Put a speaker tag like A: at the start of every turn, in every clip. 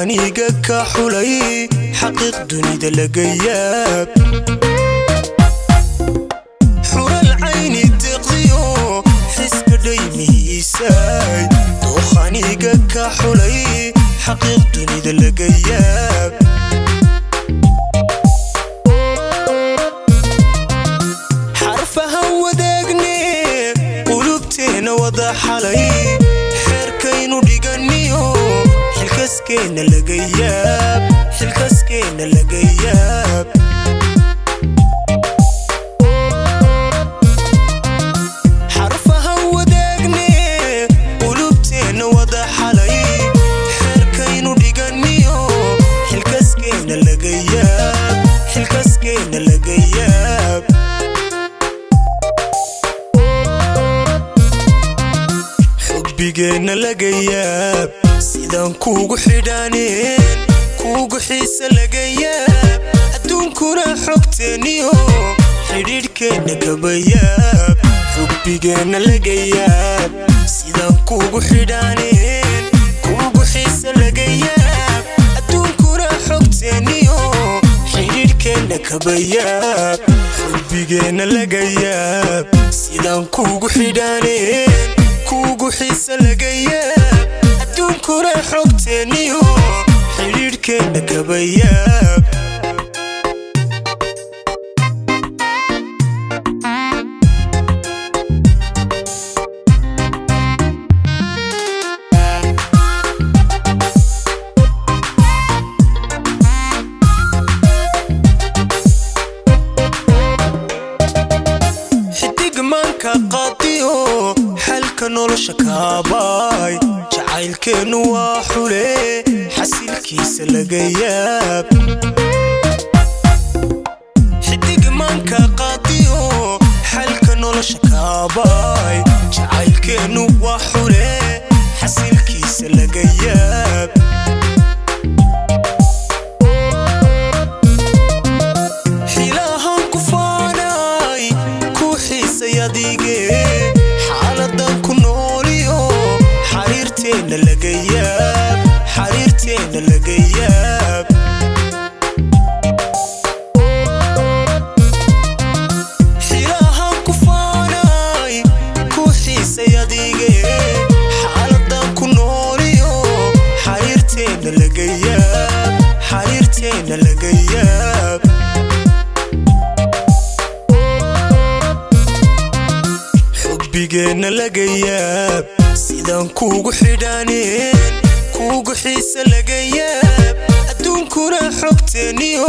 A: Dookhaniga ka xulay, xaqiiq dunida laga yaab. Xural cayni deeqdiyo, xiska dhaymihiisay. Dookhaniga ka xulay, xaqiiq dunida laga yaab. Xarfahan wadaagne, qulubteenna wada xalay. Xeerkaynu dhiganiyo, xilkaskeenna laga yaab, xilkaskeenna laga yaab. Xarfahan wadaagne, qulubteenna wada xalay. Xeerkaynu dhiganiyo, xilkaskeenna laga yaab, xilkaskeenna laga yaab. Xubbigeenna laga yaab, sidaan kuugu xidhaaneen, kuugu xiise laga yaab. Adduunkuna xogteenniyo, xidhiidhkeenna kaba yaab. Xubbigeenna laga yaab, sidaan kuugu xidhaaneen, kuugu xiise laga yaab. Adduunkuna xogteenniyo, xidhiidhkeenna kaba yaab. Xubbigeenna laga yaab, sidaan kuugu xidhaaneen, kuugu xiise laga yaab. Adduunkuna xogteenniyo, xidhiidhkeenna kaba yaab. Xidig maanka qaadiyo, xalka nolosha kaabaay. Jacaylkeennu waa xule, xasilkiisa laga yaab. Xidig maanka qaadiyo, xalka nolosha kaabaay. Jacaylkeennu waa xule, xasilkiisa laga yaab. Xilahan ku faanay, ku xiisay adige. Xaaladan ku nooliyo, xariirteenna laga yaab, xariirteenna laga yaab. Xilahan ku faanay, ku xiisay adige. Xaaladan ku nooliyo, xariirteenna laga yaab, xariirteenna laga yaab. Xubbigeenna laga yaab, sidaan kuugu xidhaaneen, kuugu xiise laga yaab. Adduunkuna xogteenniyo,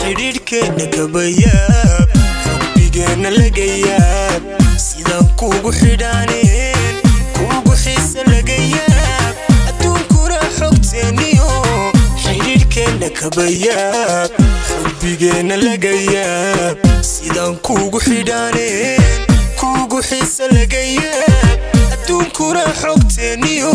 A: xidhiidhkeenna kaba yaab. Xubbigeenna laga yaab, sidaan kuugu xidhaaneen, kuugu xiise laga yaab. Adduunkuna xogteenniyo, xidhiidhkeenna kaba yaab. Xubbigeenna laga yaab, sidaan kuugu xidhaaneen, kuugu xiise laga yaab. Adduunkuna xogteenniyo,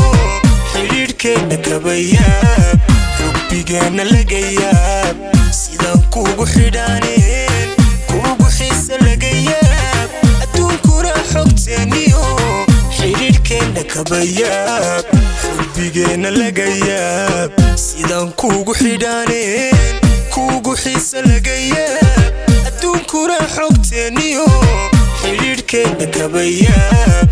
A: xidhiidhkeenna kaba yaab. Xubbigeenna laga yaab, sidaan kuugu xidhaaneen, kuugu xiise laga yaab. Adduunkuna xogteenniyo, xidhiidhkeenna kaba yaab. Xubbigeenna laga yaab, sidaan kuugu xidhaaneen, kuugu xiise laga yaab. Adduunkuna xogteenniyo, xidhiidhkeenna kaba yaab.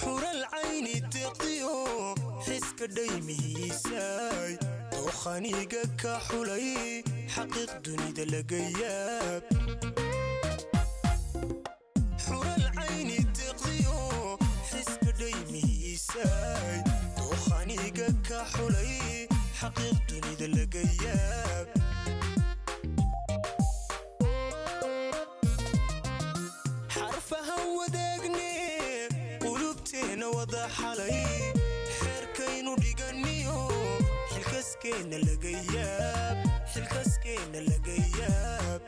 A: Xural cayni deeqdiyo, xiska dhaymihiisay. Dookhaniga ka xulay, xaqiiq dunida laga yaab. Xural cayni deeqdiyo, xiska dhaymihiisay. Dookhaniga ka xulay, xaqiiq dunida laga yaab. Xarfahan wadaagne, qulubteenna wada xalay. Xeerkaynu dhiganiyo, xilkaskeenna laga yaab, xilkaskeenna laga yaab.